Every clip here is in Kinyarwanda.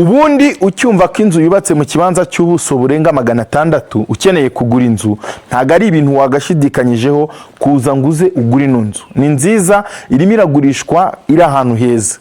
Ubundi ucyumva ko inzu yubatse mu kibanza cy'ubuso burenga 600, ukeneye kugura inzu, ntabwo ari ibintu wagashidikanyijeho kuza ngo uze ugure ino nzu. Ni nziza, irimo iragurishwa, iri ahantu heza.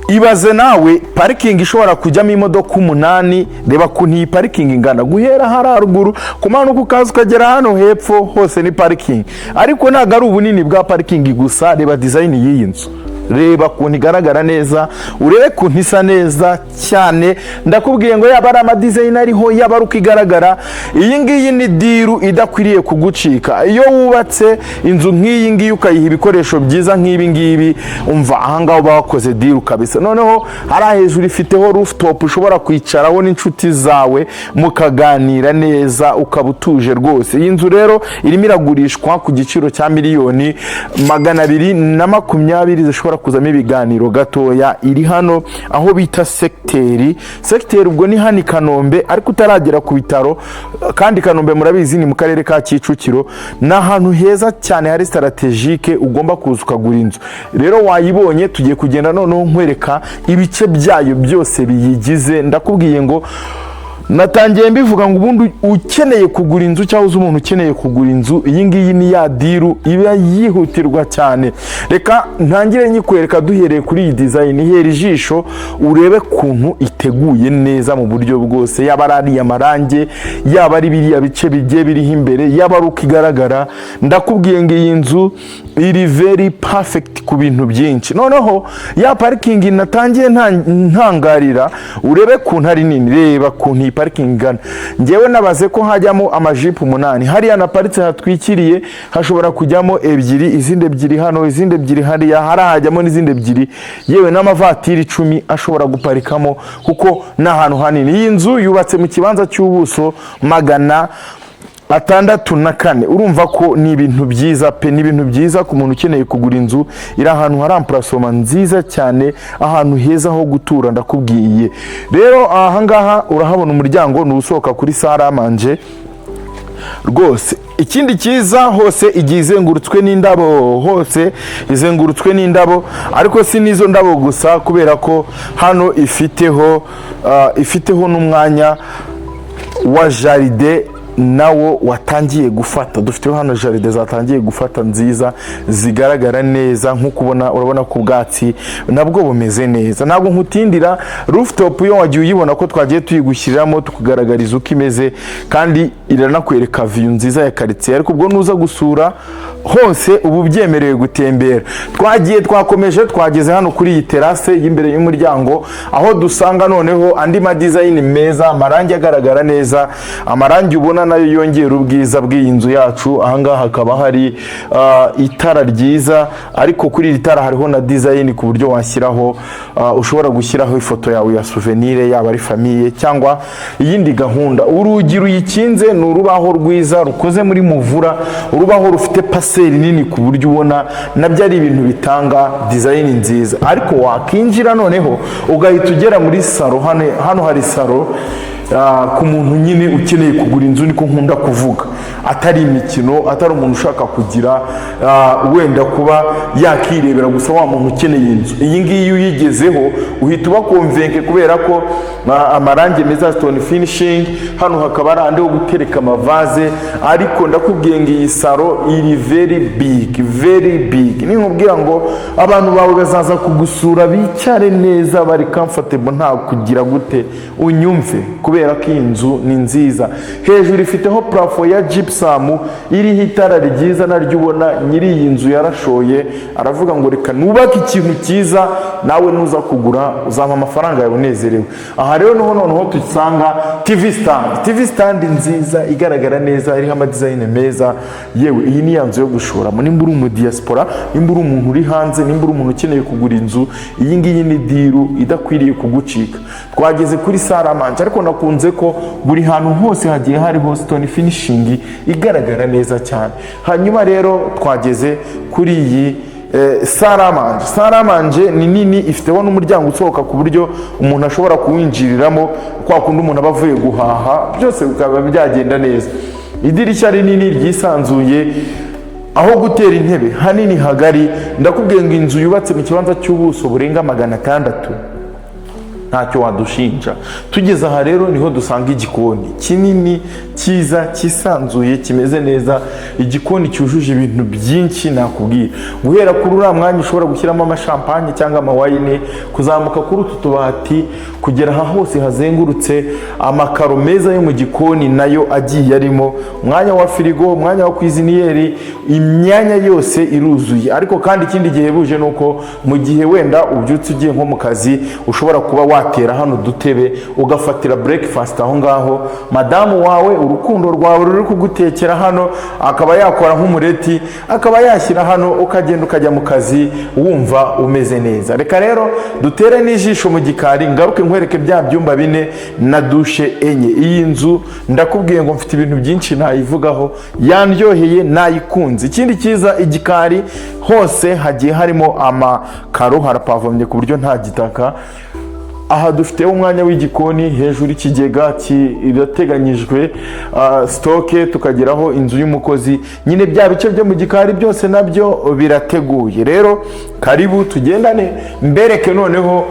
Ibaze nawe parikingi ishobora kujyamo imodoka umunani. Reba ukuntu iyi parikingi ingana, guhera hariya haruguru kumanuka ukaza ukagera hano hepfo, hose ni parikingi. Ariko ntabwo ari ubunini bwa parikingi gusa, reba design y'iyi nzu, reba ukuntu igaragara neza, urebe ukuntu isa neza cyane. Ndakubwiye ngo yaba ari ama design ariho, yaba ari uko igaragara, iyi ngiyi ni deal idakwiriye kugucika. Iyo wubatse inzu nk'iyi ngiyi, ukayiha ibikoresho byiza nk'ibi ngibi, umva, ahangaha uba wakoze deal kabisa. Noneho hariya hejuru ifiteho rooftop ushobora kwicaraho n'inshuti zawe mukaganira neza, ukaba utuje rwose. Iyi nzu rero irimo iragurishwa ku giciro cya miliyoni 220, zishobora kuzamo ibiganiro gatoya. Iri hano aho bita segiteri. Segiteri ubwo ni hano i Kanombe, ariko utaragera ku bitaro. Kandi Kanombe murabizi ni mu karere ka Kicukiro. Ni ahantu heza cyane hari stratégique, ugomba kuza ukagura inzu. Rero wayibonye, tugiye kugenda noneho nkwereka ibice byayo byose biyigize. Ndakubwiye ngo natangiye mbivuga ngo ubundi ukeneye kugura inzu cyangwa uzi umuntu ukeneye kugura inzu, iyi ngiyi ni ya deal iba yihutirwa cyane. Reka ntangire nyikwereka duhereye kuri iyi design. Ihera ijisho urebe ukuntu iteguye neza mu buryo bwose, yaba ari ariya marange, yaba ari biriya bice bigiye biriho imbere, yaba ari uko igaragara. Ndakubwiye ngo iyi nzu iri very perfect ku bintu byinshi. Noneho ya parikingi natangiye ntangarira, urebe ukuntu ari nini, reba ukuntu iyi parikingi ingana. Ngewe nabaze ko hajyamo amajipo umunani. Hariya naparitse hatwikiriye hashobora kujyamo ebyiri, izindi ebyiri hano, izindi ebyiri hariya, hariya hajyamo n'izindi ebyiri, yewe n'amavatiri 10 ashobora guparikamo kuko ni ahantu hanini. Iyi nzu yubatse mu kibanza cy'ubuso 604. Urumva ko ni ibintu byiza pe, ni ibintu byiza ku muntu ukeneye kugura inzu. Iri ahantu hari emplacement nziza cyane, ahantu heza ho gutura. Ndakubwiye rero, ahangaha urahabona umuryango ni usohoka kuri salle à manger rwose. Ikindi cyiza, hose igiye izengurutswe n'indabo, hose izengurutswe n'indabo. Ariko si n'izo ndabo gusa, kubera ko hano ifiteho n'umwanya wa jardin nawo watangiye gufata. Dufiteho hano jardin zatangiye gufata, nziza, zigaragara neza. Nk'uko ubona, urabona ko ubwatsi nabwo bumeze neza. Ntabwo nkutindira. Rooftop yo wagiye uyibona ko twagiye tuyigushyiriramo, tukugaragariza uko imeze, kandi iranakwereka view nziza ya karitsiye. Ariko ubwo nuza gusura hose ubu byemerewe gutembera. Twagiye, twakomeje, twageze hano kuri iyi terrasse y'imbere y'umuryango, aho dusanga noneho andi ma design meza, amarangi agaragara neza, amarangi ubona nayo yongera ubwiza bw'iyi nzu yacu. Ahangaha hakaba hari itara ryiza, ariko kuri iri tara hariho na design ku buryo washyiraho ushobora gushyiraho ifoto yawe ya souvenir, yaba ari famille cyangwa iyindi gahunda. Urugi ruyikinze ni urubaho rwiza rukoze muri muvura, urubaho rufite épaisseur nini, ku buryo ubona nabyo ari ibintu bitanga design nziza. Ariko wakinjira noneho ugahita ugera muri salon. Hano hari salon. Ku muntu nyine ukeneye kugura inzu, niko nkunda kuvuga, atari imikino, atari umuntu ushaka kugira wenda kuba yakirebera gusa, wa muntu ukeneye inzu, iyi ngiyi iyo uyigezeho uhita uba convaincu, kubera ko amarangi meza, stone finishing. Hano hakaba ari ahandi ho gutereka ama vase. Ariko ndakubwiye ngo iyi salon iri very big, very big. Ninkubwira ngo abantu bawe bazaza kugusura bicare neza, bari comfortable, nta kugira gute, unyumve, kubera ko iyi nzu ni nziza. Hejuru ifiteho plafond ya gypsum iriho itara ryiza naryo ubona. Nyiri iyi nzu yarashoye, aravuga ngo reka nubake ikintu cyiza, nawe nuza kugura uzampa amafaranga yawe unezerewe. Aha rero niho noneho dusanga TV stand, TV stand nziza igaragara neza, iriho ama design meza. Yewe, iyi ni ya nzu yo gushoramo. Nimba uri umu diaspora, nimba uri umuntu uri hanze, nimba uri umuntu ukeneye kugura inzu, iyi ngiyi ni deal idakwiriye kugucika. Twageze kuri salle à manger, ariko nakunze Nakunze ko buri hantu hose hagiye hariho stone finishing igaragara neza cyane. Hanyuma rero twageze kuri iyi salle à manger. Salle à manger ni nini, ifiteho n'umuryango usohoka ku buryo umuntu ashobora kuwinjiriramo kwa kundi umuntu aba avuye guhaha, byose bikaba byagenda neza. Idirishya rinini ryisanzuye, aho gutera intebe hanini hagari. Ndakubwiye ngo inzu yubatse mu kibanza cy'ubuso burenga 600, ntacyo wadushinja. Tugeze aha rero niho dusanga igikoni kinini, cyiza, cyisanzuye, kimeze neza, igikoni cyujuje ibintu byinshi. Nakubwiye guhera kuri uriya mwanya ushobora gushyiramo amashampanye cyangwa amawayini, kuzamuka kuri utu tubati, kugera aha hose hazengurutse, amakaro meza yo mu gikoni nayo agiye arimo, umwanya wa firigo, umwanya wa cuisinière, imyanya yose iruzuye. Ariko kandi ikindi gihebuje ni uko mu gihe wenda ubyutse ugiye nko mu kazi, ushobora kuba watera hano udutebe ugafatira breakfast aho ngaho. Madamu wawe, urukundo rwawe ruri kugutekera hano, akaba yakora nk'umureti akaba yashyira hano, ukagenda ukajya mu kazi wumva umeze neza. Reka rero dutere n'ijisho mu gikari, ngaruke nkwereke bya byumba bine na douche enye. Iyi nzu ndakubwiye ngo mfite ibintu byinshi nayivugaho, yandyoheye, nayikunze. Ikindi cyiza, igikari hose hagiye harimo amakaro, harapavomye ku buryo nta gitaka. Aha dufiteho umwanya w'igikoni, hejuru ikigega kirateganyijwe, stock, tukageraho inzu y'umukozi nyine. Bya bice byo mu gikari byose nabyo birateguye. Rero karibu tugendane, mbereke noneho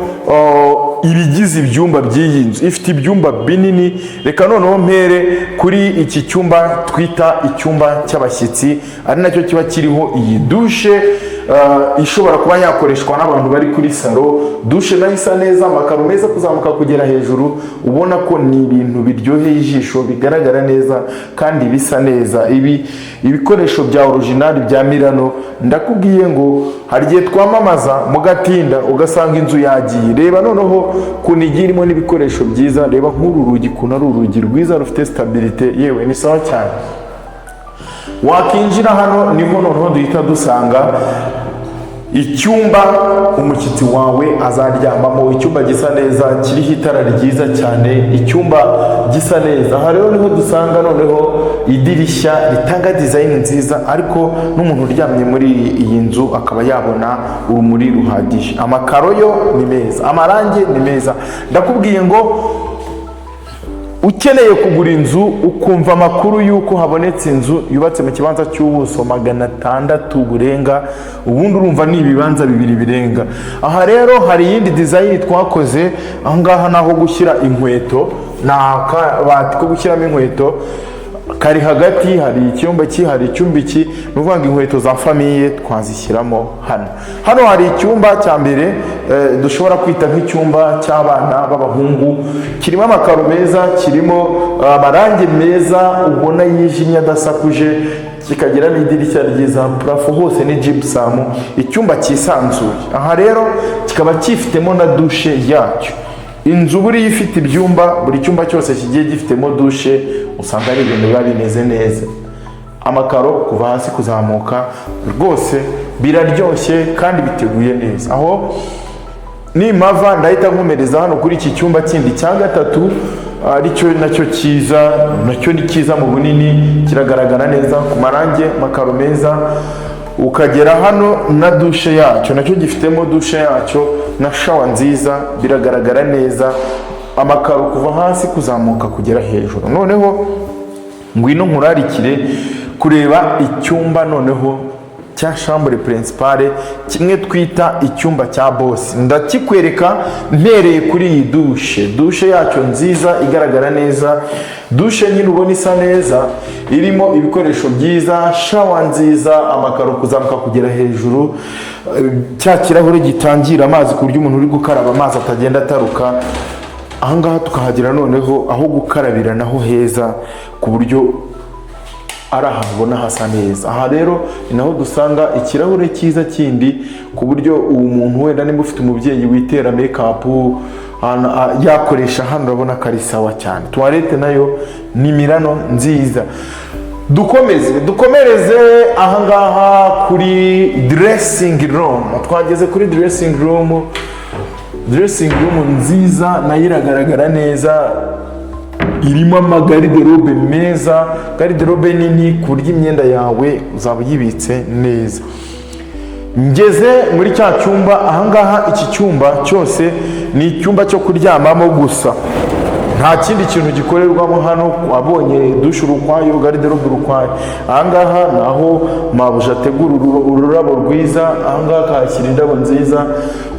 ibigize ibyumba by'iyi nzu. Ifite ibyumba binini. Reka noneho mpere kuri iki cyumba twita icyumba cy'abashyitsi, ari nacyo kiba kiriho iyi douche ishobora kuba yakoreshwa n'abantu bari kuri salon. Douche nayo isa neza, amakaro meza kuzamuka kugera hejuru. Ubona ko ni ibintu biryoheye ijisho, bigaragara neza kandi bisa neza. Ibi ibikoresho bya original bya Milano. Ndakubwiye ngo hari igihe twamamaza mugatinda, ugasanga inzu yagiye. Reba noneho ukuntu igiye irimo n'ibikoresho byiza. Reba nk'uru rugi ukuntu ari urugi rwiza rufite stabilité. Yewe, ni sawa cyane. Wakinjira hano niho noneho duhita dusanga icyumba umushyitsi wawe azaryamamo, icyumba gisa neza, kiriho itara ryiza cyane, icyumba gisa neza. Aha rero niho dusanga noneho idirishya ritanga design nziza, ariko n'umuntu uryamye muri iyi nzu akaba yabona urumuri ruhagije. Amakaro yo ni meza, amarangi ni meza. Ndakubwiye ngo ukeneye kugura inzu, ukumva amakuru y'uko habonetse inzu yubatse mu kibanza cy'ubuso 600 burenga, ubundi urumva ni ibibanza bibiri birenga. Aha rero hari iyindi design twakoze. Aha ngaha ni aho gushyira inkweto, ni akabati ko gushyiramo inkweto kari hagati. Hari icyumba ki, hari icyumba iki, ni ukuvuga ngo inkweto za famille twazishyiramo hano. Hano hari icyumba cya mbere dushobora kwita nk'icyumba cy'abana b'abahungu. Kirimo amakaro meza, kirimo amarangi meza ubona yijimye adasakuje, kikagira n'idirishya ryiza. Plafond hose ni gypsum, icyumba cyisanzuye. Aha rero kikaba cyifitemo na douche yacyo. Inzu buriya ifite ibyumba, buri cyumba cyose kigiye gifitemo douche, usanga ari ibintu biba bimeze neza. Amakaro kuva hasi kuzamuka, rwose biraryoshye kandi biteguye neza. Aho nimpava ndahita nkomereza hano kuri iki cyumba kindi cya gatatu, aricyo nacyo cyiza. Nacyo ni cyiza mu bunini, kiragaragara neza ku marangi, amakaro meza. Ukagera hano na douche yacyo, nacyo gifitemo douche yacyo na shower nziza, biragaragara neza. Amakaro kuva hasi kuzamuka kugera hejuru. Noneho ngwino nkurarikire kureba icyumba noneho cya chambre principale, kimwe twita icyumba cya boss. Ndakikwereka mpereye kuri iyi douche. Douche yacyo nziza igaragara neza, douche nyine ubona isa neza, irimo ibikoresho byiza, shower nziza, amakaro kuzamuka kugera hejuru, cya kirahure gitangira amazi ku buryo umuntu uri gukaraba amazi atagenda ataruka. Ahangaha tukahagera noneho aho gukarabira naho heza, ku buryo ari ahantu ubona hasa neza. Aha rero ni naho dusanga ikirahure cyiza kindi, ku buryo uwo muntu wenda nimba ufite umubyeyi witera makeup yakoresha hano, urabona ko ari sawa cyane. Toilette nayo ni Milano nziza. Dukomeze, dukomereze ahangaha kuri dressing room. Twageze kuri dressing room. Dressing room nziza nayo iragaragara neza. Irimo amagarde-robe meza, garde-robe nini, ku buryo imyenda yawe uzaba uyibitse neza. Ngeze muri cya cyumba. Ahangaha iki cyumba cyose ni icyumba cyo kuryamamo gusa, nta kindi kintu gikorerwamo hano. Wabonye douche ukwayo, garde-robe ukwayo. Ahangaha ni aho mabuja ategura ururabo rwiza, ahangaha akahashyira indabo nziza,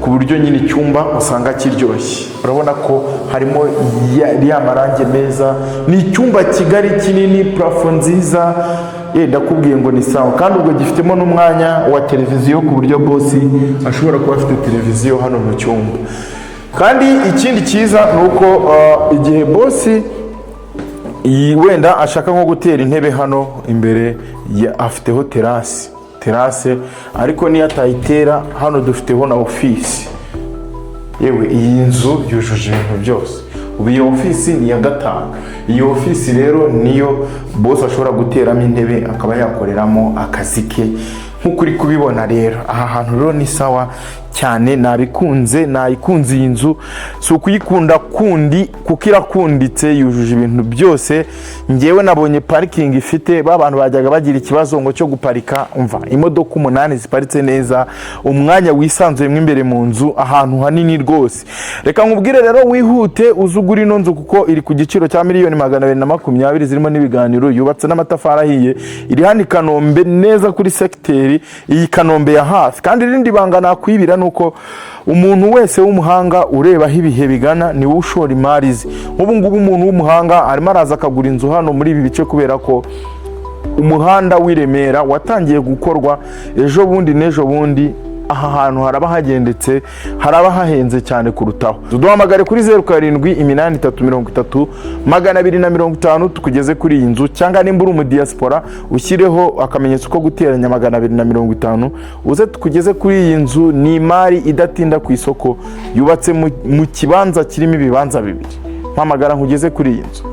ku buryo nyine icyumba usanga kiryoshye. Urabona ko harimo ya marangi meza. Ni icyumba kigari, kinini, plafond nziza. Ye, ndakubwiye ngo ni sawa. Kandi ubwo gifitemo n'umwanya wa televiziyo, ku buryo boss ashobora kuba afite televiziyo hano mu cyumba. Kandi ikindi cyiza ni uko igihe boss iyi wenda ashaka nko gutera intebe hano imbere, afiteho terrasse. Ariko niyo atayitera, hano dufiteho na ofisi. Yewe, iyi nzu yujuje ibintu byose. Ubu iyi ofisi ni iya gatanu. Iyi ofisi rero niyo boss ashobora guteramo intebe, akaba yakoreramo akazi ke, nk'uko uri kubibona. Rero aha hantu rero ni sawa cyane, nabikunze, nayikunze iyi nzu. Si ukuyikunda kundi, kuko irakunditse, yujuje ibintu byose. Ngewe nabonye parking ifite, ba bantu bajyaga bagira ikibazo ngo cyo guparika, umva, imodoka umunani ziparitse neza, umwanya wisanzuye mo imbere mu nzu, ahantu hanini rwose. Reka nkubwire rero, wihute uze ugure ino nzu, kuko iri ku giciro cya miliyoni 220 zirimo n'ibiganiro. Yubatse n'amatafari ahiye, iri hano i Kanombe neza kuri segiteri iyi Kanombe ya hafi. Kandi irindi banga nakwibira ni uko umuntu wese w'umuhanga ureba aho ibihe bigana niwe ushora imari ze. Nk'ubu ngubu umuntu w'umuhanga arimo araza akagura inzu hano muri ibi bice, kubera ko umuhanda w'i Remera watangiye gukorwa ejo bundi n'ejo bundi. Aha hantu haraba hagendetse, haraba hahenze cyane kurutaho. Duhamagare kuri 0783 30 250 tukugeze kuri iyi nzu, cyangwa nimba uri umudiyasipora ushyireho akamenyetso ko guteranya 250, uze tukugeze kuri iyi nzu. Ni imari idatinda ku isoko, yubatse mu kibanza kirimo ibibanza bibiri. Mpamagara nkugeze kuri iyi nzu.